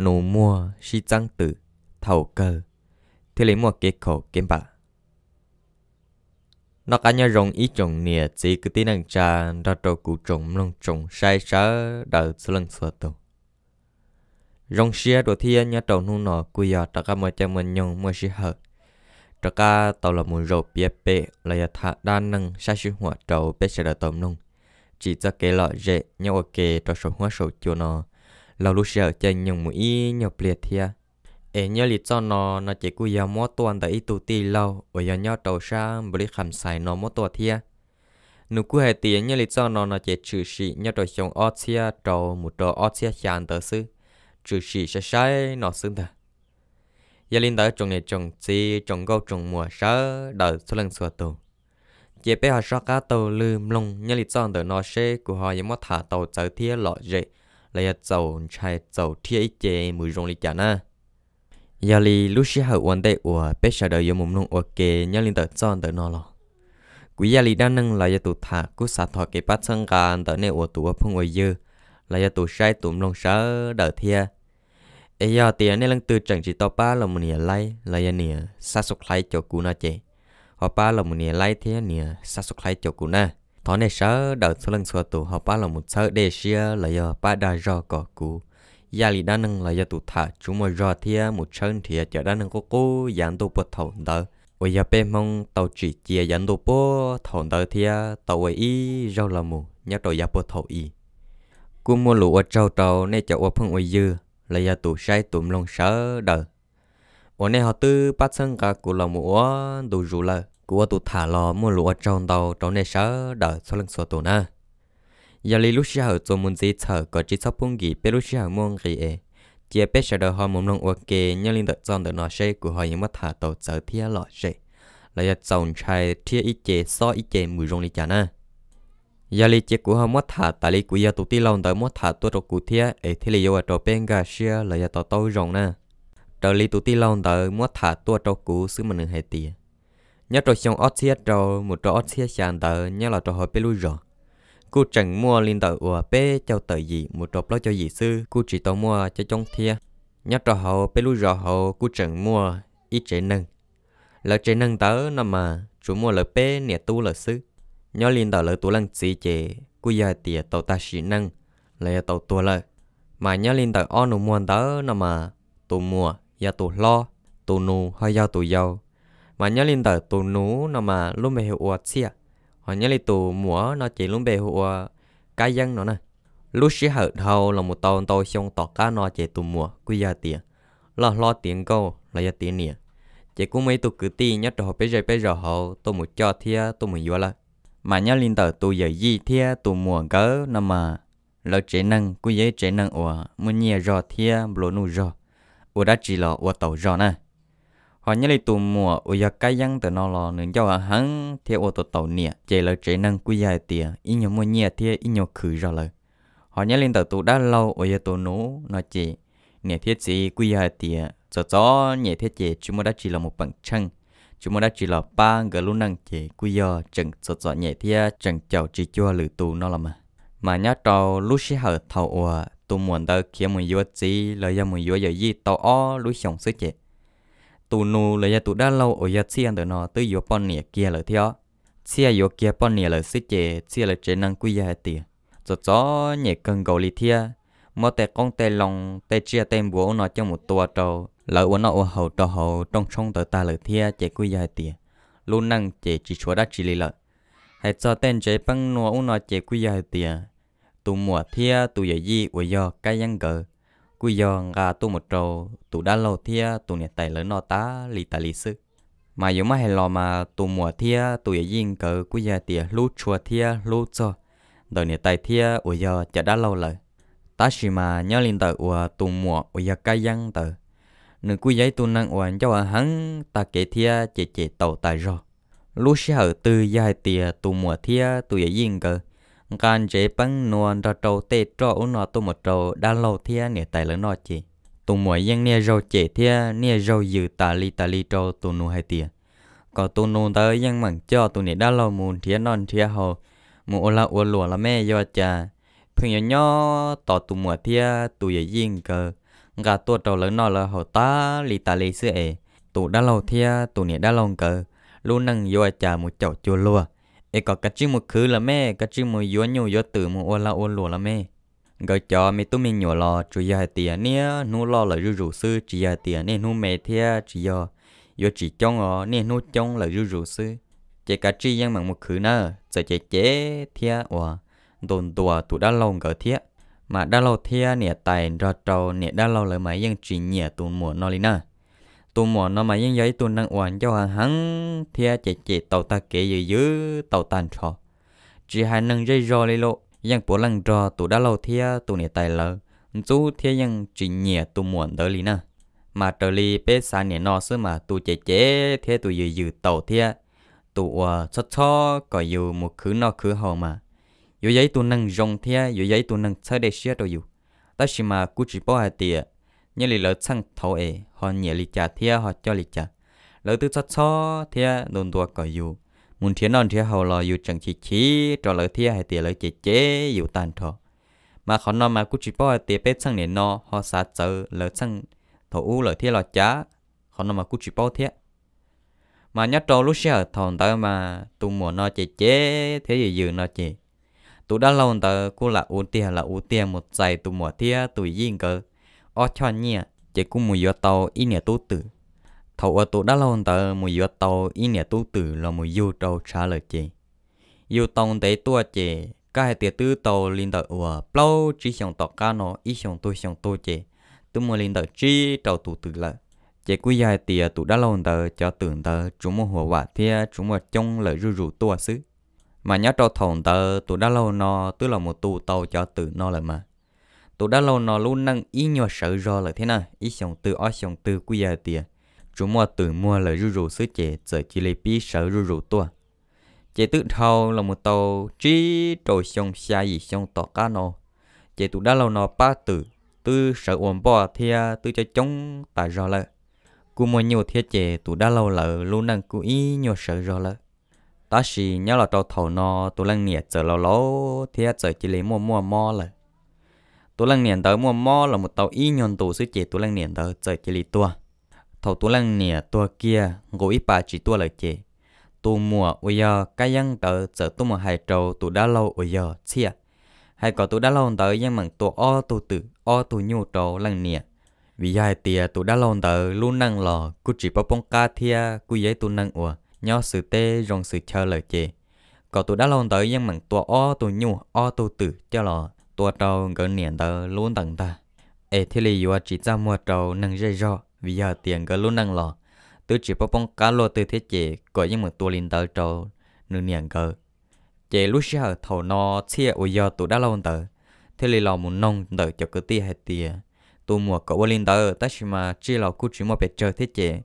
nus muag sib txeeb twm thaum kawg thiaj li muaj kev khaum kev npam. Noj qab nyob zoo ib tsoom niam txiv kwv tij neej tsa nrog rau kuv tsoom mloog tsoom saib sawv daws txhua leej txhua tus. Zoo siab dua thiab nyob rau hnub no kuj yog rov qab muaj caij muaj nyoog muaj sij hawm rov qab tau los mus zaum piav pem los yog tham dab neeg sab sib huam rau peb sawv daws tau mloog, tsim txoj kev lom zem nyob ua ke rau saum huab saum cua no laug lub sij hawm caij nyoog mus ib nyuag pliag thiab. Es nyob li txoj no no ces kuj yog muab tuaj ntawm ib tug tij laug uas yog nyob rau sab Npaus Lis Kham Xais no muab tuaj thiab. Nws kuj hais tias nyob li txoj no no ces tshwm sim nyob rau xyoo ob txhiab rau mus rau ob txhiab xya ntawd xwb, tshwm sim sai sai no xwb ntag. Yog li ntawd tsoom niam tsoom txiv tsoom nkauj tsoom muam sawv daws txhua leej txhua tus, cia peb ho soj qab taug lw mloog nyob li txoj ntawm no seb kuv ho yuav muab tham tau txawv thiab lom zem los yog txaus ntshai txaus rhiab ib ce mus zoo li cas na. Yog li lub sij hawm ua ntej uas peb sawv daws yuav mus mloog ua ke nyob li ntawm txoj ntawm no los, kuv Yaj Lis dab neeg los yog tus tham kuj xav thov kev pab txhawb nqa ntawm nej uas tus ua phooj ua ywg los yog tus saib tus mloog sawv daws thiab. Es yog tias nej leej twg tseem tsis tau pab los mus nias like los yog nias subscribe cov kuv no ces ho pab los mus nias like thiab nias subscribe cov kuv na. Thov nej sawv daws txhua leej txhua tus ho pab los mus txhawb dej siab los yog pab dag zog kom kuv Yaj Lis dab neeg los yog tus tham tsuas muaj zog thiab mus tshawb nrhiav cov dab neeg qub qub yav ntuj puag thaum ntawd uas yog peb Hmoob tau tsim cia yav ntuj puag thaum ntawd thiab tau ua ib zaug los mus nyob rau yav puag thaum i. Kuj muaj lus ua tsaug rau nej cov ua phooj ua ywg los yog tus saib tus mloog sawv daws uas nej ho twb pab txhawb nqa kuv los mus ua ntu zus lawm. Kuv ua tus tham los muaj lus ua tsaug ntau rau nej sawv daws txhua leej txhua tus na. Yog li lub sij hawm txuas mus ntxiv txhawm kom tsis txhob pub nkim peb lub sij hawm muaj nqis es, cia peb sawv daws ho mus mloog ua ke nyob li ntawm txoj ntawm no seb kuv ho yuav muab tham tau txawv thiab lom zem los yog txaus ntshai rhiab ib ce xob ib ce mus zoo li cas na. Yog li cia kuv ho muab tham tas li kuv yog tus tij laug ntawd muab tham tuaj rau kuv thiab es thiaj li yuav ua rau peb nkag siab los yog to taub zoo na. Raws li tus tij laug ntawd muab tham tuaj rau kuv xwb mas nws hais tias nyob rau xyoo ob txhiab rau mus rau ob txhiab xya ntawd nyob los rau hauv peb lub zos kuj tseem muaj li ntawm uas peb caug tawm yim mus rau plaub caug yim xwb, kuj tsis tau muaj coob coob thiab. Nyob rau hauv peb lub zos hauv kuj tseem muaj ib tsev neeg. Lawv tsev neeg ntawd no mas tsuas muaj lawv peb niam tub lawm xwb. Nyob li ntawm lawv tus leej txiv ces kuj yog hais tias tau tag sim neej los yog tau tuag lawm. Mas nyob li ntawm ob nus muag ntawd no mas tus muam yog tus hlob, tus nus ho yog tus yau. Mas nyob li ntawm tus nus no mas lub npe hu ua Txhiaj, ho nyob li tus muam no ces lub npe hu ua Kab Yeeb no na. Lub sij hawm dhau los mus tau ntau xyoo tom qab no ces tus muam kuj yog hais tias loj hlob tiav nkauj los yog tiav niam, ces kuj muaj ib tug kwv tij nyob rau hauv peb zej peb zos hauv tuaj mus coj thiab tuaj mus yuav lawm. Mas nyob li ntawm tus yawm yij thiab tus muam nkawd no mas lawv tsev neeg kuj yog ib tsev neeg uas muaj nyiaj zog thiab nplua nuj zog, ua dab tsi los ua tau zog na. Ho nyob li tus muam uas yog Kab Yeeb ntawm no los nws ncauj heev thiab ua tau tau niam, ces lawv tsev neeg kuj yog hais tias ib nyuag muaj nyiaj thiab ib nyuag khwv zog lawm. Ho nyob li ntawm tus dab laug uas yog tus nus no ces niam thiab txiv kuj yog hais tias txom txom nyem thiab ces tsis muaj dab tsi los mus peem tsheej, tsis muaj dab tsi los pab nkawd lub neej ces kuj yog tseem txom txom nyem thiab tseem caum tsis cuag lwm tus no los mas. Mas nyob rau lub sij hawm thaum uas tus muam ntawd khiav mus yuav txiv los yog mus yuav yawm yij tau ob lub xyoos xwb ces tus nus los yog tus dab laug uas yog Txhiaj ntawm no twb yuav poj niam kiag lawm thiab. Txhiaj yuav kiag poj niam lawm xwb ces Txhiaj lawv tsev neeg kuj yog hais tias txom txom nyem kawg nkaus li thiab. Muab tej qoob tej loo, tej tsiaj tej npua ub no coj mus tua rau lawv ua noj ua haus rau hauv rooj tshoob ntawd tag lawm thiab ces kuj yog hais tias lub neej ces tsis tshuav dab tsi li lawm. Hais txog tej ntsev peeb nua ub no ces kuj yog hais tias tus muam thiab tus yawm yij uas yog Kab Yeeb nkawd kuj yog nqa tuaj mus rau tus dab laug thiab tus niam tais lawv noj tas li tas li xwb. Mas yuav muab hais los mas tus muam thiab tus yawm yij nkawd kuj yog hais tias hlub tshua thiab hlub txog ntawm niam tais thiab uas yog cov dab laug lawm. Tab sis mas nyob li ntawm uas tus muam uas yog Kab Yeeb ntawd, nws kuj yog ib tug neeg uas ncauj heev tag kev thiab ces cem taus tas zog. Lub sij hawm twg yog hais tias tus muam thiab tus yawm yij nkawd nqa ntsev peeb nua nrog rau tej roj ub no tuaj mus rau dab laug thiab niam tais lawv noj ces tus muam yeej niaj zaug cem thiab niaj zaug yws tas li tas li rau tus nus hais tias kom tus nus ntawd yeej meem coj tus niam dab laug mus nrhiav noj nrhiav haus, mus ua lag ua luam los mej, yog cas pheej yuav nyob tos tus muam thiab tus yawm yij nkawd nqa tuaj rau lawv noj lawv haus tas li tas li xwb es tus dab laug thiab tus niam dab laug nkawd lub neej yuav ua cas mus caum cuag luag. Es kom kav tsij mus khwv los mej, kav tsij mus yuav nyuj yuav twm mus ua lag ua luam los mej. Nkawd cov me tub me nyuam los tsuas yog hais tias niaj hnub loj lawm zuj zus xwb, tsis yog hais tias niaj hnub me thiab tsis yog yuav tsis coob os, niaj hnub coob lawm zuj zus xwb. Ces kav tsij yeej meem mus khwv na. Txawm cem cem thiab uas ntuas ntuas tus dab laug nkawd thiab, mas dab laug thiab niam tais nrog rau niam dab laug lawv mas yeej tsis nyiam tus muam no li na. Tus muam no mas yeej yog ib tug neeg uas ncauj heev heev thiab cem cem tau tag kev, yws yws tau tag nrho. Tsis hais neeg zej zog li lauj, yeej puav leej nrog tus dab laug thiab tus niam tais lawv ntxub thiab yeej tsis nyiam tus muam ntawd li na. Mas raws li peb xav niam no xwb mas tus cem cem thiab tus yws yws tau thiab tus uas txhob txhob kom yus mus khwv noj khwv haus mas yuav yog ib tug neeg zoo thiab yuav yog ib tug neeg txhawb dej siab rau yus. Tab sis mas kuj tsis paub hais tias nyob li lawv txheej thaud es ho nyiam li cas thiab ho coj li cas. Lawv twb txhob txhob thiab ntuas ntuas kom yus mus nrhiav noj nrhiav haus los yus tseem chim chim rau lawv thiab hais tias lawv cem cem yus tag nrho. Mas qhov no mas kuj tsis paub hais tias peb txheej niam no ho xav txawv lawv txheej thaum ub lawm thiab los cas, qhov no mas kuj tsis paub thiab. Mas nyob rau lub sij hawm thaum ntawd mas tus muam no cem cem thiab yws yws no ces tus dab laug ntawd kuj lam ua tiag lam ua tiag mus txais tus muam thiab tus yij nkawd ob choj nyiaj ces kuj mus yuav tau ib niam tub twm. Thaum uas tus dab laug ntawd mus yuav tau ib niam tub twm los mus yug rau tshav lawm ces yug tau ntev tuaj ces kab hais tias twb tau li ntawm uas plaub tsib xyoos tom qab no ib xyoos tug xyoos tug ces twb muaj li ntawm tsib rau tus twm lawm. Ces kuj yog hais tias tus dab laug ntawd cov twm ntawd tsuas muaj huam vam thiab tsuas muaj coob lawm zuj zus tuaj xwb. Mas nyob rau thaum ntawd tus dab laug no twb los mus tu tau cov twm no lawm mas tus dab laug no lub neej ib nyuag sawv zog lawm thiab na, ib xyoos twg ob xyoos twg kuj yog hais tias tsuas muaj twm muag lawm zuj zus xwb ces txawm cia li pib sawv zuj zus tuaj. Ces twb dhau los mus tau tsib rau xyoo xya yim xyoo tom qab no ces tus dab laug no pab twm twb sawv ua npoj thiab twb coob coob tas zog lawm. Kuj muaj nyuj thiab ces tus dab laug lawv lub neej kuj ib nyuag sawv zog lawm. Tab sis nyob los rau thaum no tus leej niam txawm laus laus thiab txawm cia li muaj muaj mob lawm. Tus leej niam ntawd muaj mob los mus tau ib nyuag ntus xwb ces tus leej niam ntawd txawm cia li tuag. Thaum tus leej niam tuag kiag nqus ib pas tsis tuaj lawm ces tus muam uas yog Kab Yeeb ntawd txawm tuaj mus hais rau tus dab laug uas yog Txhiaj, hais kom tus dab laug ntawd yeej meem tua ob tug twm ob tug nyuj rau leej niam. Vim yog hais tias tus dab laug ntawd lub neej los kuj tsis paub poob qab thiab kuj yog ib tug neeg uas nyob xwm teb zoo xwm chaw lawm ces kom tus dab laug ntawd yeej meem tua ob tug nyuj ob tug twm coj los tua rau nkawd niam ntawd lub ntees ntag, es thiaj li yuav tsis txaj muag rau neeg zej zog. Vim yog hais tias nkawd lub neej los twb tsis paub poob qab luaj twg thiab ces kom yeej meem tua li ntawd rau nws niam nkawd. Ces lub sij hawm thaum no Txhiaj uas yog tus dab laug ntawd thiaj li los mus noog ntawm cov kwv tij hais tias tus muam kom ua li ntawd tab sis mas tsij los kuj tsis muaj pes tsawg thiab ces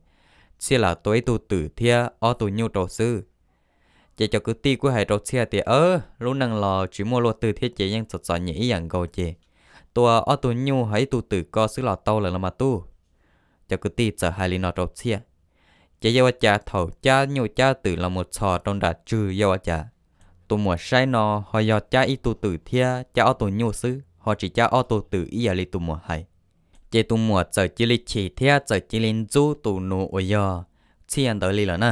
Txhiaj lam tua ib tug twm thiab ob tug nyuj rau xwb. Ces cov kwv tij kuj hais rau Txhiaj tias, Aw, lub neej los tsis muaj luaj twg thiab ces yeej txom txom nyem ib yam nkaus ces tua ob tug nyuj ho ib tug twm ko xwb los tau lawm los mas tub. Cov kwv tij txawm hais li no rau Txhiaj. Ces yog ua cas thaum cab nyuj cab twm los mus txhos rau nram tswg yog ua cas tus muam saib no ho yog cab ib tug twm thiab cab ob tug nyuj xwb ho tsis cab ob tug twm ib yam li tus muam hais. Ces tus muam txawm cia li chim thiab txawm cia li ntxub tus nus uas yog Txhiaj ntawd li lawm na.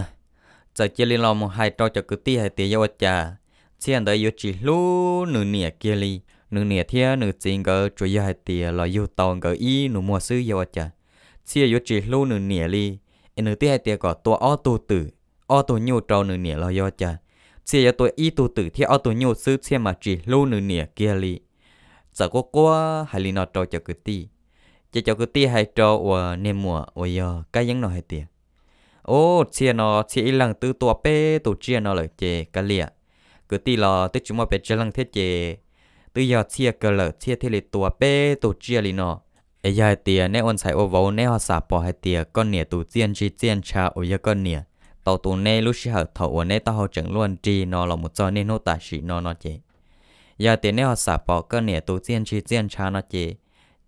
Txawm cia li los mus hais rau cov kwv tij hais tias yog ua cas Txhiaj ntawd yuav tsis hlub nws niam kiag li. Nws niam thiab nws txiv nkawd tsuas yog hais tias los yug tau nkawd ib nus muag xwb yog ua cas Txhiaj yuav tsis hlub nws niam li. Es nws twb hais tias kom tua ob tug twm ob tug nyuj rau nws niam los yog ua cas Txhiaj yuav tua ib tug twm thiab ob tug nyuj xwb Txhiaj mas tsis hlub nws niam kiag li. Txawm quaj quaj hais li no rau cov kwv tij. Ces cov kwv tij hais rau uas niag muam uas yog Kab Yeeb no hais tias, Ub, Txhiaj no Txhiaj ib leeg twb tua peb tug tsiaj no lawm ces kav liam, kwv tij los twb tsis muaj pes tsawg leej thiab ces twb yog Txhiaj kawg lawm Txhiaj thiaj li tua peb tug tsiaj li no. Es yog hais tias neb ua ntxhais ua vauv neb ho xam pom hais tias koj niam tus txiaj ntsig txiaj ntsha uas yog koj niam tau tu neb lub sij hawm thaum uas neb taub hau tseem luaj nrig no los mus txog niaj hnub tam sim no no ces, yog hais tias neb ho xam pom koj niam tus txiaj ntsig txiaj ntsha no ces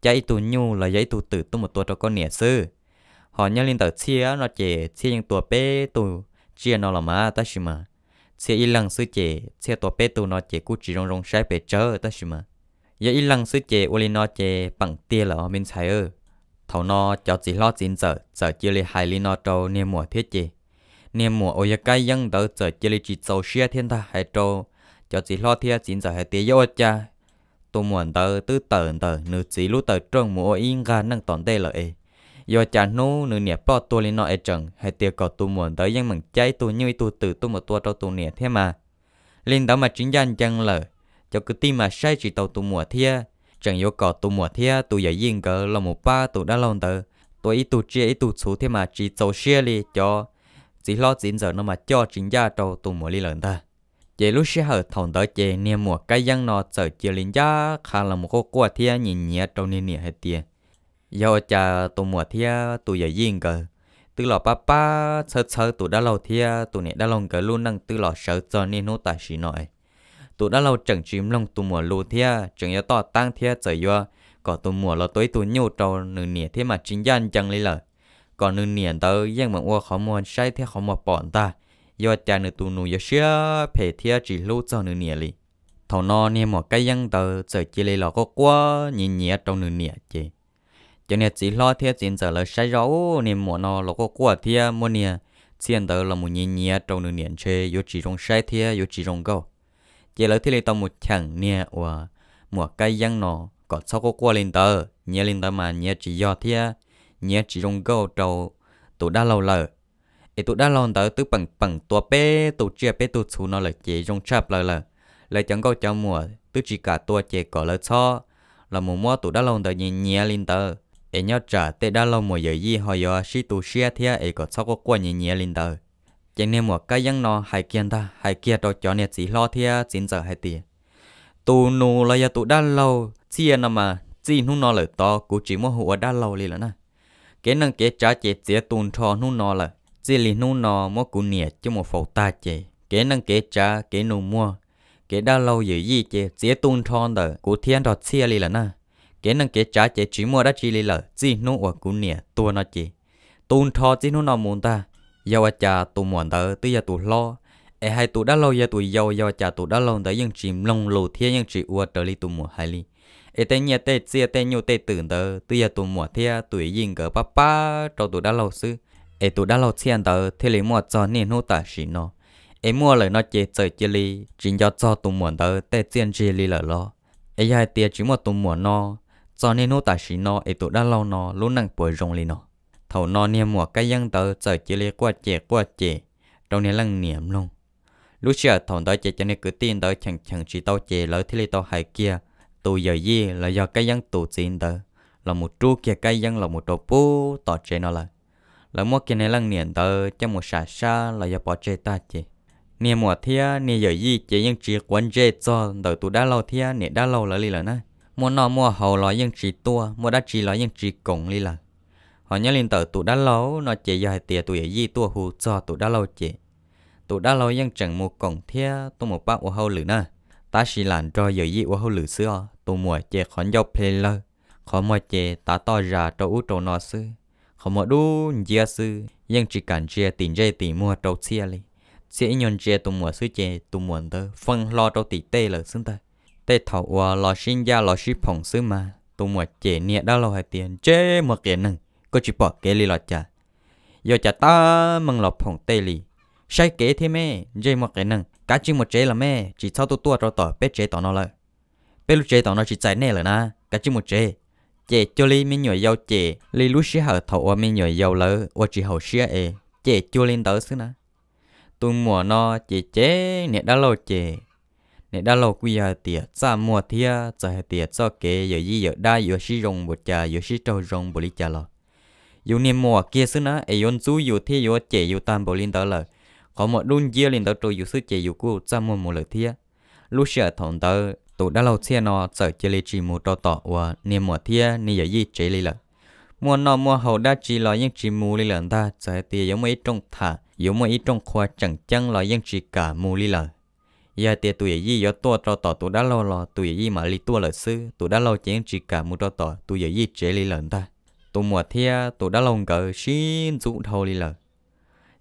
cab ib tug nyuj los yog ib tug twm tuaj mus tua rau koj niam xwb. Ho nyob li ntawm Txhiaj no ces Txhiaj yeej tua peb tug tsiaj no los mas tab sis mas Txhiaj ib leeg xwb ces Txhiaj tua peb tug no ces kuj tsis zoo zoo saib pes tsawg tab sis mas yog ib leeg xwb ces ua li no ces peem tiag lawm os me ntxhais. Thaum no cov txiv hlob txiv ntxawm txawm cia li hais li no rau niag muam thiab ces niag muam uas yog Kab Yeeb ntawd txawm cia li tsis txaus siab thiab ntag, hais rau cov txiv hlob thiab txiv ntxawm hais tias yog ua cas tus muam ntawd twb tawm ntawm nws txiv lub taw rooj mus ua ib nqag neej tom ntej lawm es yog cas hnub nws niam ploj tuag li no es tseem hais tias kom tus muam ntawd yeej meem caij ib tug nyuj ib tug twm tuaj mus tua rau tus niam thiab mas. Li ntawd mas tsis ncaj ncees lawm, cov kwv tij mas saib tsis taus tus muam thiab tseem yuav kom tus muam thiab tus yawm yij nkawd los mus pab tus dab laug ntawd tua ib tug tsiaj ib tug txhuv thiab mas tsis txaus siab li. Cov txiv hlob txiv ntxawm no mas coj tsis ncaj rau tus muam li lawm ntag. Ces lub sij hawm thaum ntawd ces niag muam Kab Yeeb no txawm cia li ncaj qha los mus quaj quaj thiab nyiav nyiav rau niag niam hais tias yog ua cas tus muam thiab tus yawm yij nkawd twb los pab pab txhawb txhawb tus dab laug thiab tus niam dab laug nkawd lub neej twb los sawv txog niaj hnub tam sim no es tus dab laug tseem tsis mloog tus muam lus thiab tseem yuav toj taab thiab txawm yuav kom tus muam los tua ib tug nyuj rau nws niam thiab mas tsis ncaj ncees li lawm. Kom nws niam ntawd yeej meem ua qhov muag saib thiab qhov muag pom ntag, yog cas nws tus nus yuav siab phem thiab tsis hlub txog nws niam li. Thaum no niag muam Kab Yeeb ntawd txawm cia li los quaj quaj nyiav nyiav rau nws niam ces cov niag txiv hlob thiab txiv ntxawm lawv saib zoj ub niag muam no los quaj quaj thiab muaj niag txhiaj ntawd los mus nyiav nyiav rau nws niam ntshe yuav tsis zoo saib thiab yuav tsis zoo nkauj. Ces lawv thiaj li tau mus cheem niag uas muam Kab Yeeb no kom txhob quaj quaj li ntawd, nyiav li ntawd mas nyiav tsis yog thiab nyiav tsis zoo nkauj rau tus dab laug lawm. Es tus dab laug ntawd twb peem peem tua peb tug tsiaj peb tug txhuv no lawm ces zoo tshaj plaws lawm. Lawv cov nkauj cov muam twb tsis kam tua ces kom lawv txhob los mus muab tus dab laug ntawd nyiav nyiav li ntawd, es nyob tsam tej dab laug muam yawm yij ho yuav sib tu siab thiab es kom txhob quaj quaj nyiav nyiav li ntawd. Ces niag muam Kab Yeeb no hais kiag ntag, hais kiag rau cov niag txiv hlob thiab txiv ntxawm hais tias tus nus los yog tus dab laug txhiaj no mas txij hnub no lawm tod kuv tsis muab hu ua dab laug li lawm na. Kev neej kev tsav ces txiav tu nrho hnub no lawm, txij li hnub no muab kuv niam coj mus faus tag ces kev neej kev tsav kev nus muag, kev dab laug yawm yij ces txiav tu nrho ntawm kuv thiab nrog txhiaj li lawm na. Kev neej kev tsav ces tsis muaj dab tsi li lawm, txij hnub uas kuv niam tuag no ces tu nrho txij hnub no mus ntag. Yog ua cas tus muam ntawd twb yog tus hlob, es hais tus dab laug yog tus yau, yog cas tus dab laug ntawd yeej tsis mloog lus thiab yeej tsis ua raws li tus muam hais li. Es tej nyiaj tej txiaj tej nyuj tej twm ntawd twb yog tus muam thiab tus yawm yij nkawd pab pab rau tus dab laug xwb, es tus dab laug txhiaj ntawd thiaj li muaj txog niaj hnub tam sim no. Es muaj lawm no ces txawm cia li tsis nco txog tus muam ntawd tej txiaj ntsig li lawm los? Es yog hais tias tsis muaj tus muam no, txog niaj hnub tam sim no es tus dab laug no lub neej puas zoo li no? Thaum no niag muam Kab Yeeb ntawd txawm cia li quaj cem quaj cem rau niag leej niam mloog. Lub sij hawm thaum ntawd ces cov niag kwv tij ntawd cheem cheem tsis tau ces lawv thiaj li tau hais kiag tus yawm yij los yog Kab Yeeb tus txiv ntawd los mus rub kiag Kab Yeeb los mus rau pub tom tsev no lawm. Lawv muab kiag niag leej niam ntawd coj mus sam sab los yog pov tseg tag ces niag muam thiab niag yawm yij ces yeej tsis quav ntsej txog ntawm tus dab laug thiab niam dab laug lawv li lawm na. Muaj noj muaj haus los yeej tsis tuaj, muaj dab tsi los yeej tsis koom li lawm. Ho nyob li ntawm tus dab laug no ces yog hais tias tus yawm yij tuaj hu txog tus dab laug ces tus dab laug yeej tseem mus koom thiab tuaj mus pab ua hauj lwm na. Tab sis lam nrog yawm yij ua hauj lwm xwb os, tus muam ces qhov ncauj ple lawg, qhov muag ces tav toj zas rau ub rau no xwb, qhov muag dub nciab xwb, yeej tsis kam ntsia tim ntsej tim muag rau Txhiaj li. Txhiaj ib nyuag ntsia tus muam xwb ces tus muam ntawd fee hlo rau tim tej lawm xwb ntag. Tej thaum uas los sib ncaj los sib phoom xwb mas tus muam cem niag dab laug hais tias ntsej muag qias neeg, koj tsis pom kev li los cas? Yog cas tab meeg los phoom tej li? Saib kev thiab me, ntsej muag qias neeg, kav tsij mus tsev los me, tsis txhob tuaj tuaj rau tom peb tsev tom no lawm. Peb lub tsev tom no tsis txais nej lawm na, kav tsij mus tsev. Cem cuag li me nyuam yaus cem li lub sij hawm thaum uas me nyuam yaus lawv ua tsis haum siab es cem cuag li ntawd xwb na. Tus muam no ces cem niam dab laug ces niam dab laug kuj yog hais tias txaj muag thiab txawm hais tias txoj kev yawm yij yawm dab yuav sib zoo npaum cas yuav sib raug zoo npaum li cas los yus niag muam kiag xwb na es yuav ntxub yus thiab yuav cem yus tag npaum li ntawd lawm. Qhov muag dub nciab li ntawd rau yus xwb ces yus kuj txaj muag mus lawm thiab. Lub sij hawm thaum ntawd tus dab laug Txhiaj no txawm cia li tsis mus rau tom uas niag muam thiab niag yawm yij tsev li lawm. Muaj noj muaj haus dab tsi los yeej tsis mus li lawm ntag, txawm hais tias yuav muaj ib rooj tham yuav muaj ib rooj qhua tseem ceeb los yeej tsis kam mus li lawm. Yog hais tias tus yawm yij yuav tuaj rau tom tus dab laug los tus yawm yij mam li tuaj lawm xwb, tus dab laug ces yeej tsis kam mus rau tom tus yawm yij tsev li lawm ntag. Tus muam thiab tus dab laug nkawd sib ntxub dhau li lawm.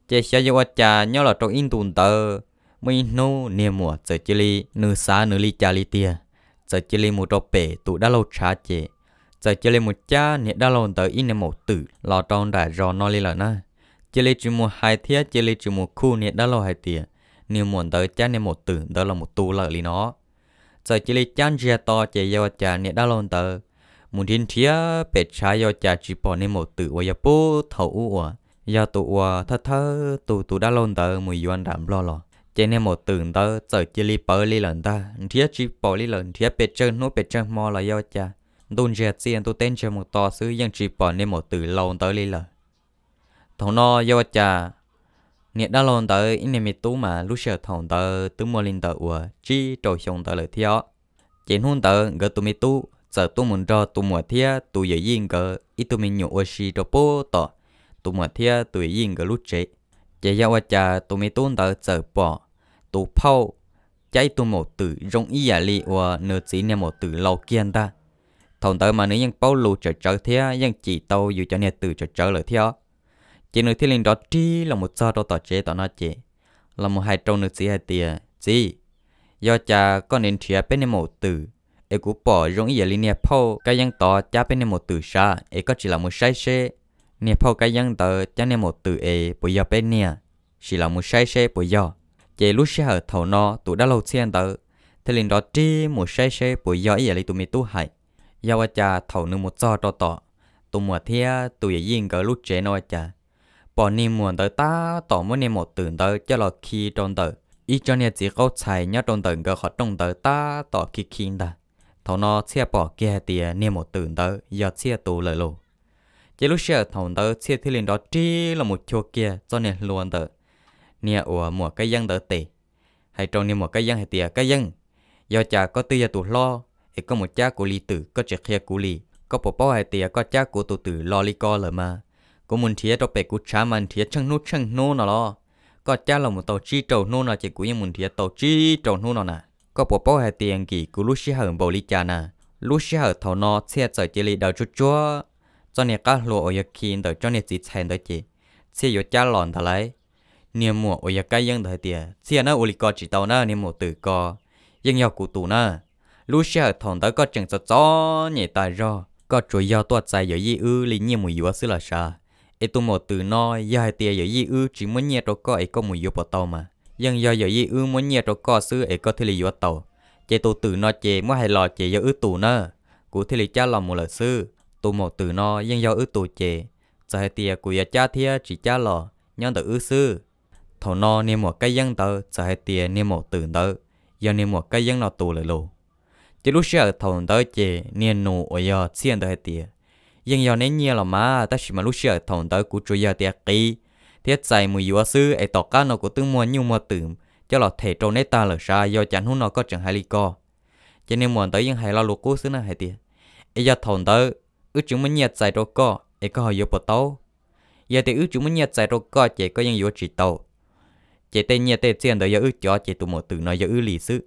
Ces xyov yuav ua cas nyob los rau ib ntus ntawd, muaj ib hnub niag muam txawm cia li nws xav nws li cas li tiag, txawm cia li mus rau pem tus dab laug tshav ces txawm cia li mus cab niag dab laug ntawd ib niag maum twm los rau nram zos no li lawm na. Cia li tsis mus hais thiab cia li tsis mus khuj niag dab laug hais tias niag muam ntawd cab niag maum twm ntawd los mus tu lawm li no. Txawm cia li cab ntsiag to ces yog ua cas niag dab laug ntawd mus nrhiav nrhiav pem tshav yog ua cas tsis pom niag maum twm uas yog puag thaum ub uas yog tus uas thawj thawj tus tus dab laug ntawd mus yuav nram Nplog los. Ces niag maum twm ntawd txawm cia li pawv li lawm ntag, nrhiav tsis pom li lawm, nrhiav pes tsawg hnub pes tsawg hmo los yog ua cas ntuj ntsiag txiaj ntuj teb ntsiag mus to xwb yeej tsis pom niag maum twm laus ntawd li lawm. Thaum no yog ua cas niag dab laug ntawd ib niag me tub mas lub sij hawm thaum ntawd twb muaj li ntawd uas tsib rau xyoo ntawd lawm thiab. Ces hnub ntawd nkawd tus me tub txawm tuaj mus nrog tus muam thiab tus yawm yij nkawd ib tug me nyuam ua si rau puag tom tus muam thiab tus yawm yij nkawd lub tsev. Ces yog ua cas tus me tub ntawd txawm pom tus phauj cab ib tug maum twm zoo ib yam li uas nws txiv niag maum twm laus kiag ntag. Thaum ntawd mas nws yeej paub lus tsawm tsawv thiab yeej cim tau yus cov niag twm tsawm tsawv lawm thiab. Ces nws thiaj li nrov rig los mus txog rau tom tsev tom no ces los mus hais rau nws txiv hais tias, Txiv, yog cas koj nrhiav nrhiav peb niag maum twm es kuv pom zoo ib yam li niag phauj kab yeeb tod cab peb niag maum twm sav es koj tsis lam mus saib seb niag phauj kab yeeb ntawd cab niag maum twm es puas yog peb niag, sim lam mus saib seb puas yog. Ces lub sij hawm thaum no tus dab laug Txhiaj ntawd thiaj li nrov rig mus saib seb puas yog ib yam li tus me tub hais. Yog ua cas thaum nws mus txog rau tom tus muam thiab tus yawm yij nkawd lub tsev no ua cas pom niag muam ntawd tab tom muab niag maum twm ntawd coj los khi rau ntawm ib tsob niag txiv qaub txhais nyob rau ntawm nkawd qhov rooj ntawd tab tom khi khi ntag. Thaum no Txhiaj pom kiag hais tias niag maum twm ntawd yog Txhiaj tus lawm lauj. Ces lub sij hawm thaum ntawd Txhiaj thiaj li nrov rig los mus chua kiag txoj niag hlua ntawm niag uas muam kab yeeb ntawd tes, hais rau niag muam kab yeeb hais tias, Kab yeeb, yog cas koj twb yog tus hlob es koj mus cab kuv li twm koj tsis qhia kuv li? Koj puas paub hais tias koj cab kuv tus twm los li ko lawm mas kuv mus nrhiav rau pem kuv tshav mas nrhiav tsheej hnub tsheej hnub no los? Koj cab los mus tau tsib rau hnub no ces kuv yeej mus nrhiav tau tsib rau hnub no na. Koj puas paub hais tias nkim kuv lub sij hawm npaum li cas na? Lub sij hawm thaum no Txhiaj txawm cia li daws tsuag tsuag txoj niag qab hlua uas yog khi ntawm tsob niag txiv txhais ntawd ces Txhiaj yuav cab los ntag lauj. Niag muam uas yog kab yeeb ntawd hais tias, Txhiaj na, ua li ko tsis tau na, niag maum twm ko yeej yog kuv tus na. Lub sij hawm thaum ntawd koj tseem txom txom nyem tas zog, koj tsuas yog tuaj txais yawm yij wb li nyiaj mus yuav xwb los sav. Es tus maum twm no yog hais tias yawm yij wb tsis muab nyiaj rau koj es koj mus yuav puas tau mas? Yeej yog yawm yij wb muab nyiaj rau koj xwb es koj thiaj li yuav tau. Ces tus twm no ces muab hais los ces yog wb tus na, kuv thiaj li cab los mus lawm xwb. Tus maum twm no yeej yog wb tus ces txawm hais tias kuv yuav cab thiab tsis cab los nyob ntawm wb xwb. Thaum no niag muam kab yeeb ntawd txawm hais tias niag maum twm ntawd yog niag muam kab yeeb no tus lawm lauj. Ces lub sij hawm thaum ntawd ces niag nus uas yog Txhiaj ntawd hais tias, Yeej yog neb nyiaj los mas, tab sis mas lub sij hawm thaum ntawd kuv tsuas yog tias qiv thiab txais mus yuav xwb es tom qab no kuv twb muag nyuj muag twm coj los them rau neb tag lawm sav, yog cas hnub no koj tseem hais li ko? Ces niag muam ntawd yeej hais lo lus qub xwb na hais tias, Es yog thaum ntawd wb tsis muaj nyiaj txais rau koj es koj ho yuav puas tau? Yog tias wb tsis muaj nyiaj txais rau koj ces koj yeej yuav tsis tau. Ces tej nyiaj tej txiaj ntawd yog wb cov ces tus maum twm no yog wb li xwb.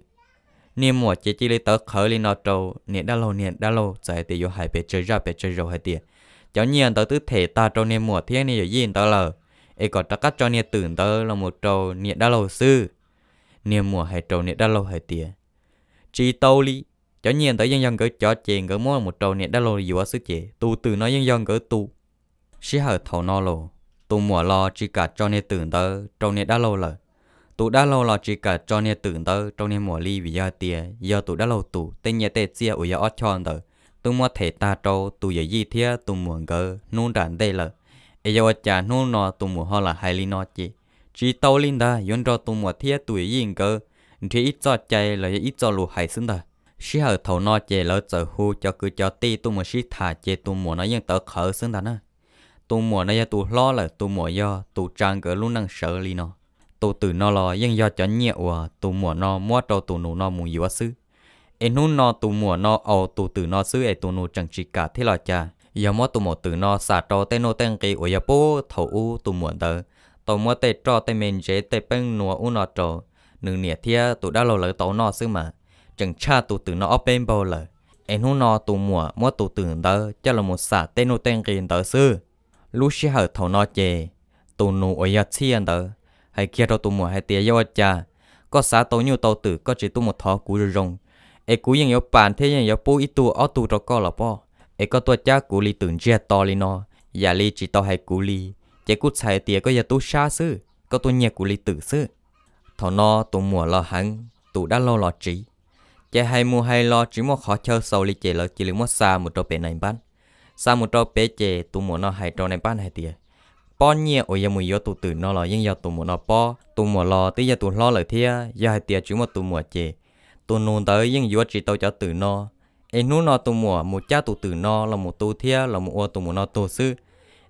Niag muam ces cia li tawv qhawv li no rau niag dab laug, niag dab laug txawm hais tias yuav hais pes tsawg zaj pes tsawg zaus hais tias cov nyiaj ntawd twb them tag rau niag muam thiab niag yawm yij ntawd lawm, es kom rov qab tso niag twm ntawd los mus rau niag dab laug xwb. Niag muam hais rau niag dab laug hais tias, Tsis tau li, cov nyiaj ntawd yeej yog nkawd cov ces nkawd muab mus rau niag dab laug yuav xwb ces tus twm no yeej yog nkawd tus. Sij hawm thaum no los tus muam los tsis kam tso niag twm ntawd rau niag dab laug lawm. Tus dab laug los tsis kam tso niag twm ntawd rau niag muam li vim yog hais tias yog tus dab laug tus tej nyiaj tej txiaj uas yog ob choj ntawd twb muab them tag rau tus yawm yij thiab tus muam nkawd hnub nram ntej lawm. Es yog ua cas hnub no tus muam ho lam hais li no ces tsis tau li ntag, yuav nrog tus muam thiab tus yawm yij nkawd nrhiav ib txoj cai los yog ib txoj lus hais xwb ntag. Sij hawm thaum no ces lawv txawm hu cov kwv cov tij tuaj mus sib tham ces tus muam no yeej tawv qhawv xwb ntag na. Tus muam no yog tus hlob lawm, tus muam yog tus tsa nkawd lub neej sawv li no. Tus twm no los yeej yog cov nyiaj uas tus muam no muab rau tus nus no mus yuav xwb. Es hnub no tus muam no aus tus twm no xwb es tus nus tseem tsis kam thiab los cas, yog muab tus maum twm no xam rau tej nuj tej nqi uas yog puag thaum ub tus muam ntawd tau muab tej roj tej me ntsev tej peeb nua ub no rau nws niam thiab tus dab laug lawv tau noj xwb mas tseem tshaj tus twm no ob peb npaug lawm. Es hnub no tus muam muab tus twm ntawd coj los mus xam tej nuj tej nqi ntawd xwb. Lub sij hawm thaum no ces tus nus uas yog Txhiaj ntawd hais kiag rau tus muam hais tias, Yog ua cas koj xav tau nyuj tau twm koj tsis tuaj mus thov kuv zoo zoo, es kuv yeej yuav pam thiab yeej yuav pub ib tug ob tug rau koj los pob. es koj tuaj cab kuv li twm ntsiag to li no, yam li tsis tau hais kuv li, ces kuj txhais tias koj yog tub sab xwb, koj tuaj nyiag kuv li twm xwb. Thaum no tus muam los heev, tus dab laug los tsiv, ces hais mus hais los tsis muaj qhov chaw xaus li ces lawv cia li muab xa mus rau pem nais npab. Xa mus rau pem ces tus muam no hais rau nais npab hais tias, pob nyiaj uas yog mus yuav tus twm no los yeej yog tus muam no pob. Tus muam los twb yog tus hlob lawm thiab, yog hais tias tsis muaj tus muam ces tus nus ntawd yeej yuav tsis tau cov twm no. Es hnub no tus muam mus cab tus twm no los mus tu thiab los mus ua tus muam no tug xwb.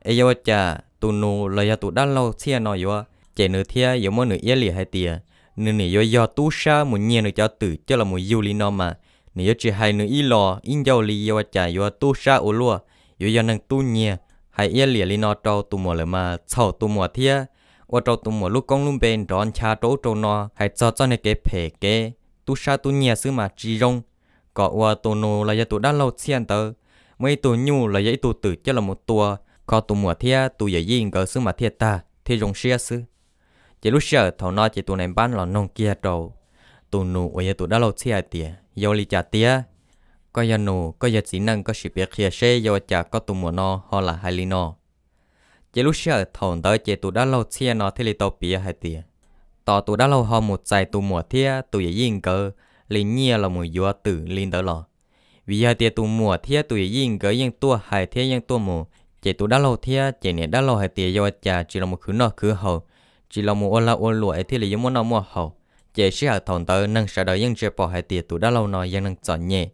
Es yog ua cas tus nus los yog tus dab laug Txhiaj no yuav, ces nws thiab yuav muab nws iab liam hais tias nws nim yuav yog tub sab mus nyiag nws cov twm coj los mus yug li no mas, nws yuav tsis hais nws ib los ib ncauj li, yog ua cas yuav tub sab ua luaj, yuav yog neeg tub nyiag. Hais iab liam li no rau tus muam lawm mas txhaum tus muam thiab, ua rau tus muam lub koob lub npe nrov ncha rau ub rau no. Hais txog txoj niag kev phem kev tub sab tub nyiag xwb mas tsis zoo, kom ua tus nus los yog tus dab laug Txhiaj ntawd muaj ib tug nyuj los yog ib tug twm coj los mus tua, kho tus muam thiab tus yawm yij nkawd xwb mas thiaj tag thiaj zoo siab xwb. Ces lub sij hawm thaum no ces tus nais npab los noog kiag rau tus nus uas yog tus dab laug Txhiaj hais tias, yog ua li cas tiag? Koj yog nus, koj yog txiv neej, koj sim piav qhia seb yog ua cas koj tus muam no ho lam hais li no. Ces lub sij hawm thaum ntawd ces tus dab laug Txhiaj no thiaj li tau piav hais tias, tos tus dab laug ho mus txais tus muam thiab tus yawm yij nkawd li nyiaj los mus yuav twm li ntawd los, vim yog hais tias tus muam thiab tus yawm yij nkawd yeej tuaj hais thiab yeej tuaj mus, ces tus dab laug thiab ces niam dab laug hais tias yog ua cas tsis los mus khwv noj khwv haus, tsis los mus ua lag ua luam es thiaj li yuav muaj noj muaj haus. Ces sij hawm thaum ntawd neeg sawv daws yeej ntsia pom hais tias tus dab laug no yog neeg txom nyem,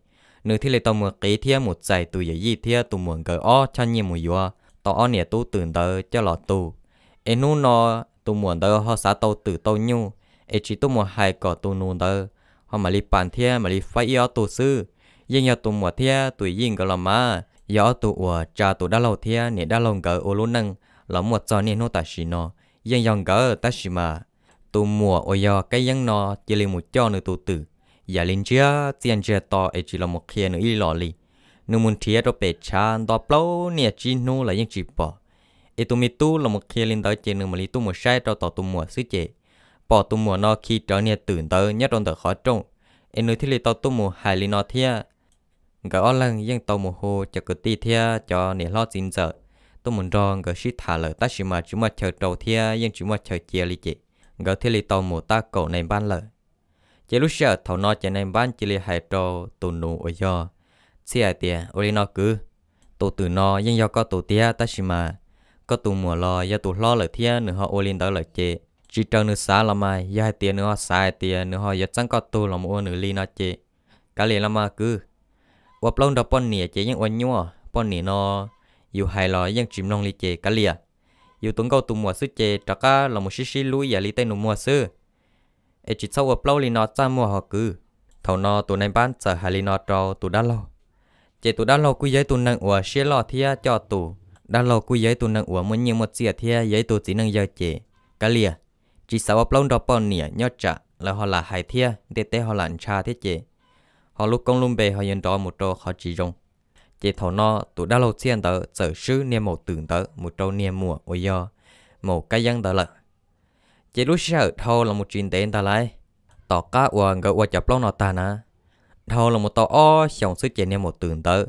nws thiaj li tau mus qiv thiab mus txais tus yawm yij thiab tus muam nkawd ob choj nyiaj mus yuav tau ob niam tub twm ntawd coj los tu. Es hnub no tus muam ntawd ho xav tau twm tau nyuj, es tsis tuaj mus hais kom tus nus ntawd, ho mam li pas thiab mam li faib ib ob tug xwb. Yeej yog tus muam thiab tus yij nkawd los mas yog ob tug uas tsa tus dab laug thiab niam dab laug nkawd ua lub neej los muaj txog niaj hnub tam sim no, yeej yog nkawd. Tab sis mas tus muam uas yog Kab Yeeb no cia li mus coj nws tus twm yam li ntsiag txiaj ntsiag to es tsis los mus qhia nws ib los li. Nws mus nrhiav rau pem tshav nto plaub niaj tsib hnub los yeej tsis pom. Es tus me tub los mus qhia li ntawd ces nws mam li tuaj mus saib rau tom tus muam xwb ces pom tus muam no khi rawv niag twm ntawd nyob rau ntawm qhov rooj, es nws thiaj li tau tuaj mus hais li no thiab. Nkawd ob leeg yeej tau mus hu cov kwv tij thiab cov niam hlob txiv ntxawm tuaj mus nrog nkawd sib tham lawm, tab sis mas tsis muaj chaw rau thiab yeej tsis muaj chaw cia li ces nkawd thiaj li tau mus tab kaum nais npab lawm. Ces lub sij hawm thaum no ces nais npab cia li hais rau tus nus uas yog Txhiaj hais tias, ua li no kwv, tus twm no yeej yog koj tus tiag, tab sis mas koj tus muam los yog tus hlob lawm thiab nws ho ua li ntawd lawm ces tsis raws nws xav los mas, yog hais tias nws ho xav hais tias nws ho yuav txeeb koj tug los mus ua nws li no ces kav liam los mas kwv. Ua plaub nrog poj niam ces yeej ua nyuaj, poj niam no yus hais los yeej tsis mloog li ces kav liam. Yus tus nkauj tus muam xwb ces rov qab los mus sib sib hlub yam li tej nus muag xwb, es tsis txhob ua plaub li no txaj muag ho kwv. Thaum no tus nais npab txawm hais li no rau tus dab laug, ces tus dab laug kuj yog ib tug neeg uas siab loj thiab coj tus, dab laug kuj yog ib tug neeg uas muaj nyiaj muaj txiaj thiab yog ib tug txiv neej yawg ces kav liam, tsis xav ua plaub nrog poj niam nyob tsam lawv ho lam hais thiab ntiaj teb ho lam ntsha thiab ces ho lub koob lub npe ho yuav nrov mus rau qhov tsis zoo. Ces thaum no tus dab laug Txhiaj ntawd txawm swb niag maum twm ntawd mus rau niag muam uas yog maum Kab Yeeb ntawd lawm. Ces lub sij hawm dhau los mus tsis ntev ntag lauj, tom qab uas nkawd ua cov plaub no tag na, dhau los mus tau ob xyoos xwb ces niag maum twm ntawd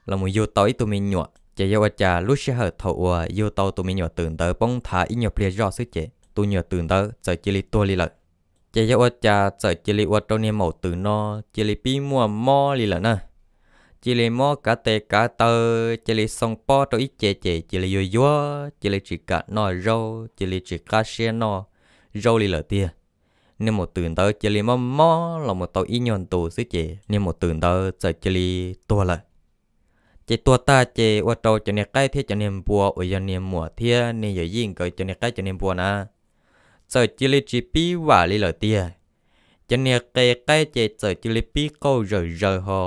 los mus yug tau ib tug me nyuam. Ces yog ua cas lub sij hawm thaum uas yug tau tus me nyuam twm ntawd poob nthav ib nyuag pliag zoj xwb ces tus nyuam twm ntawd txawm cia li tuag li lawm. Ces yog ua cas txawm cia li ua rau niag maum twm no cia li pib muaj mob li lawm na. Cia li mob kav tes kav taw, cia li xoo pob rau ib ce ces cia li yuag yuag, cia li tsis kam noj zaub, cia li tsis qab siab noj zaub li lawm tiag. Niag maum twm ntawd cia li mob mob los mus tau ib nyuag ntu xwb ces niag maum twm ntawd txawm cia li tuag lawm. Ces tuag tag ces ua rau cov niag qaib thiab cov niag npua uas yog niag muam thiab niag yawm yij nkawd cov niag qaib cov niag npua na, txawm cia li tsis pib vam li lawm tiag. Cov niag qe qaib ces txawm cia li pib qauj zawm zaws ho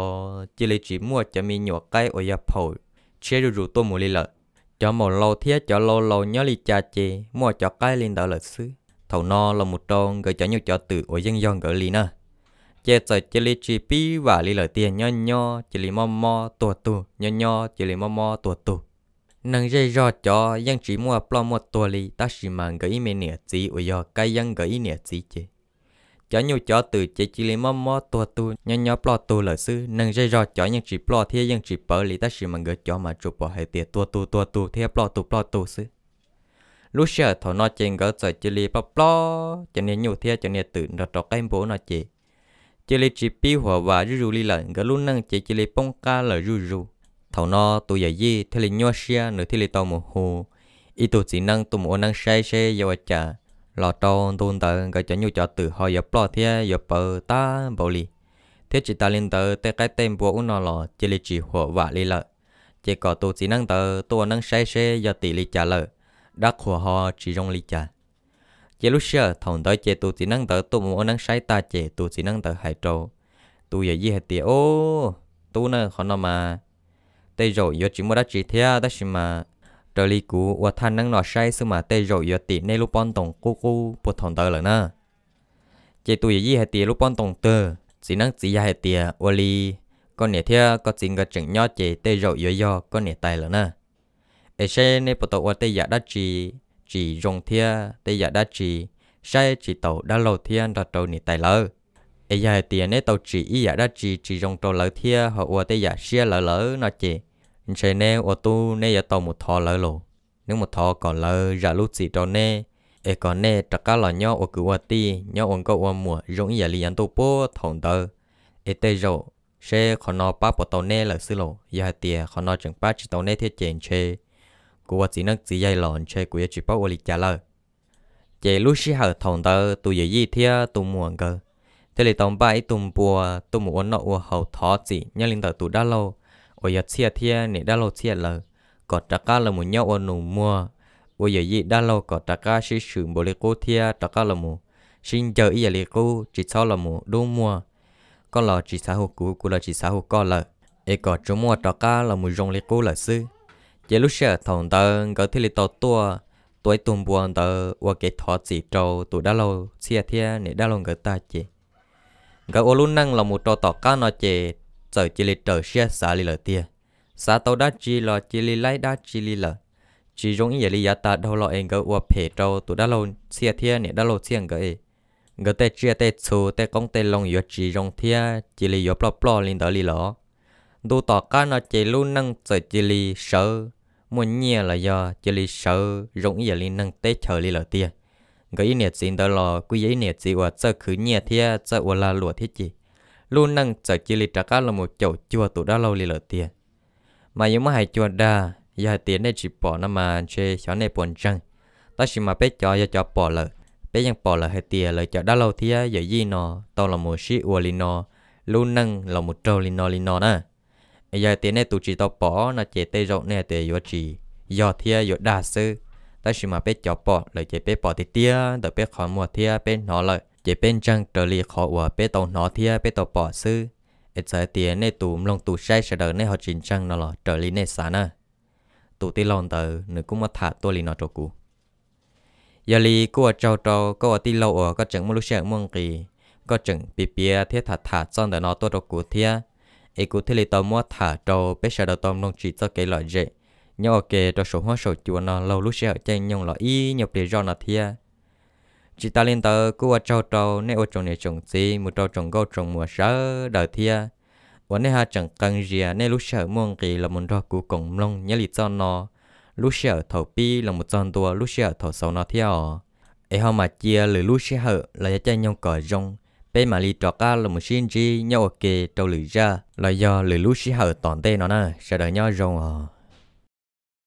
cia li tsis muaj cov me nyuam qaib uas yog phaum tshiab zuj zus tuaj mus li lawm. Cov maum laus thiab cov laus laus nyob li cas ces muaj cov qaib li ntawd lawm xwb. Thaum no los mus rau nkawd cov nyuj cov twm uas yeej yog nkawd li na, ces txawm cia li tsis pib vam li lawm tiag, nyob nyob cia li mob mob tuag tug, nyob nyob cia li mob mob tuag tug. Neeg zej zog cov yeej tsis muaj ploj muaj tuag li, tab sis mas nkawd ib me niam txiv uas yog Kab Yeeb nkawd ib niam txiv ces Cov nyuj cov twm ces cia li mob mob tuag tug nyob nyob ploj tug lawm xwb. Neeg zej zog cov yeej tsis ploj thiab yeej tsis pawv li, tab sis mas nkawd cov mas tsuas pom hais tias tuag tug tuag tug thiab ploj tug ploj tug xwb. Lub sij hawm thaum no ces nkawd txawm cia li ploj ploj cov niag nyuj thiab cov niag twm nrog rau qaib npua ub no ces cia li tsis pib huam vam zuj zus li lawm. Nkawd lub neej ces cia li poob qab lawm zuj zus. Thaum no tus yawm yij thiaj li nyuaj siab, nws thiaj li tau mus hu ib tug txiv neeb tuaj mus ua neeb saib seb yog ua cas los rau ntu ntawd nkawd cov nyuj cov twm ho yuav ploj thiab yuav pawv tag npaum li, thiab tsis tas li ntawd tej qaib tej npua ub no los cia li tsis huam vam li lawm. Ces kom tus txiv neeb ntawd tuaj ua neeb saib seb yog tim li cas lawm, dab qhuas ho tsis zoo li cas. Ces lub sij hawm thaum ntawd ces tus txiv neeb ntawd tuaj mus ua neeb saib tag ces tus txiv neeb ntawd hais rau tus yawm yij hais tias, Ub, tub na, qhov no mas tej zaum yuav tsis muaj dab tsi thiab, tab sis mas raws li kuv ua thaj neeb no saib xwb mas tej zaum yuav tim nej lub pob ntoos qub qub puag thaum ntawd lawm na. Ces tus yawm yij hais tias, Lub pob ntoos twg? Txiv neeb txiv yaig hais tias, Ua li koj niam thiab koj txiv nkawd tseem nyob ces tej zaum yuav yog koj niam tais lawm na. Es seb neb puas tau ua tej yam dab tsi tsis zoo thiab tej yam dab tsi saib tsis taus dab laug thiab nrog rau niam tais lawv? Es yog hais tias neb tau tsim ib yam dab tsi tsis zoo rau lawv thiab ho ua tej yam siab lawv lawm no ces ntshe neb ua tub neb yuav tau mus thov lawv los. Neb mus thov kom lawv zam lub txim rau neb, es kom nej rov qab los nyob ua kwv ua tij, nyob ua nkauj ua muam zoo ib yam li yav ntuj puag thaum ntawd. Es tej zaum seb qhov no pab puas tau neb lawm xwb los. Yog hais tias qhov no tseem pab tsis tau neb thiab ces ntshe kuv ua txiv neeb txiv yaig los ntshe kuv yuav tsis paub ua li cas lawm. Ces lub sij hawm thaum ntawd tus yawm yij thiab tus muam nkawd thiaj li tau npaj ib tug npua tuaj mus ua noj ua haus thov txim nyob li ntawm tus dab laug uas yog Txhiaj thiab niam dab laug Txhiaj lawv, kom rov qab los mus nyob ua nus muag, ua yawm yij dab laug kom rov qab sib swm npaum li qub thiab rov qab los mus sib ncaws ib yam li qub, tsis txhob los mus dub muag, koj los tsis xav hu kuv, kuv los tsis xav hu koj lawm, es kom tsuas muaj rov qab los mus zoo li qub lawm xwb. Ces lub sij hawm thaum ntawd nkawd thiaj li tau tuaj tua ib tug npua ntawd ua kev thov txim rau tus dab laug Txhiaj thiab niam dab laug nkawd tag ces nkawd ua lub neej los mus rau tom qab no ces txawm cia li raws siab xav li lawm tiag. Xav tau dab tsi los cia li laib dab tsi li lawm. Tsis zoo ib yam li yav tag dhau los es nkawd ua phem rau tus dab laug Txhiaj thiab niam dab laug Txhiaj nkawd es nkawd tej tsiaj tej txhu tej qoob tej loo yuav tsis zoo thiab cia li yuav ploj ploj li ntawd li los. Ntu tom qab no ces lub neej txawm cia li sawv muaj nyiaj los yog cia li sawv zoo ib yam li neeg teb chaws li lawm tiag. Nkawd ib niam txiv ntawd los kuj yog ib niam txiv uas txawj khwv nyiaj thiab txawj ua lag luam thiab ces lub neej txawm cia li rov qab los mus caum cuag tus dab laug li lawm tiag. Mas yuav muab hais cuag dag, yog hais tias nej tsis pom no mas ntshe xyov nej puas ntseeg. Tab sis mas peb cov yog cov pom lawm, peb yeej pom lawm hais tias lawv cov dab laug thiab yawm yij no tau los mus sib ua li no, lub neej los mus raug li no li no na. Yog hais tias nej tus tsis tau pom no ces tej zaum nej hais tias yuav tsis yog thiab yuav dag xwb. Tab sis mas peb cov pom lawm ces peb pom tiag tiag ntawm peb qhov muag thiab peb hnov lawm ces peb ntseeg raws li qhov uas peb tau hnov thiab peb tau pom xwb. Es txawm hais tias nej tus mloog tus saib sawv daws nej ho tsis ntseeg no los raws li nej xav na. Tus tij laug ntawd nws kuj muab tham tuaj li no rau kuv. Yog li kuj ua tsaug rau koj ua tij laug uas koj tseem muaj lub sij hawm muaj nqis, koj tseem piav piav thiab tham tham txoj ntawm no tuaj rau kuv thiab, es kuv thiaj li tau muab tham rau peb sawv daws tau mloog tsim txoj kev lom zem nyob ua ke rau saum huab saum cua no laug lub sij hawm caij nyoog los ib nyuag pliag zoj no thiab. Tsis tas li ntawd kuj ua tsaug rau nej ua tsoom niam tsoom txiv mus rau tsoom nkauj tsoom muam sawv daws thiab, uas nej ho tseem qee zias nej lub sij hawm muaj nqis los mus nrog kuv koom mloog nyob li txoj no, lub sij hawm thaum pib los mus txog ntua lub sij hawm thaum xaus no thiab os. Es ho mam cia lwm lub sij hawm los yog caij nyoog kom zoo, peb mam li rov qab los mus sib ntsib nyob ua ke rau lwm zaj los yog lwm lub sij hawm tom ntej no na. Sawv daws nyob zoo os.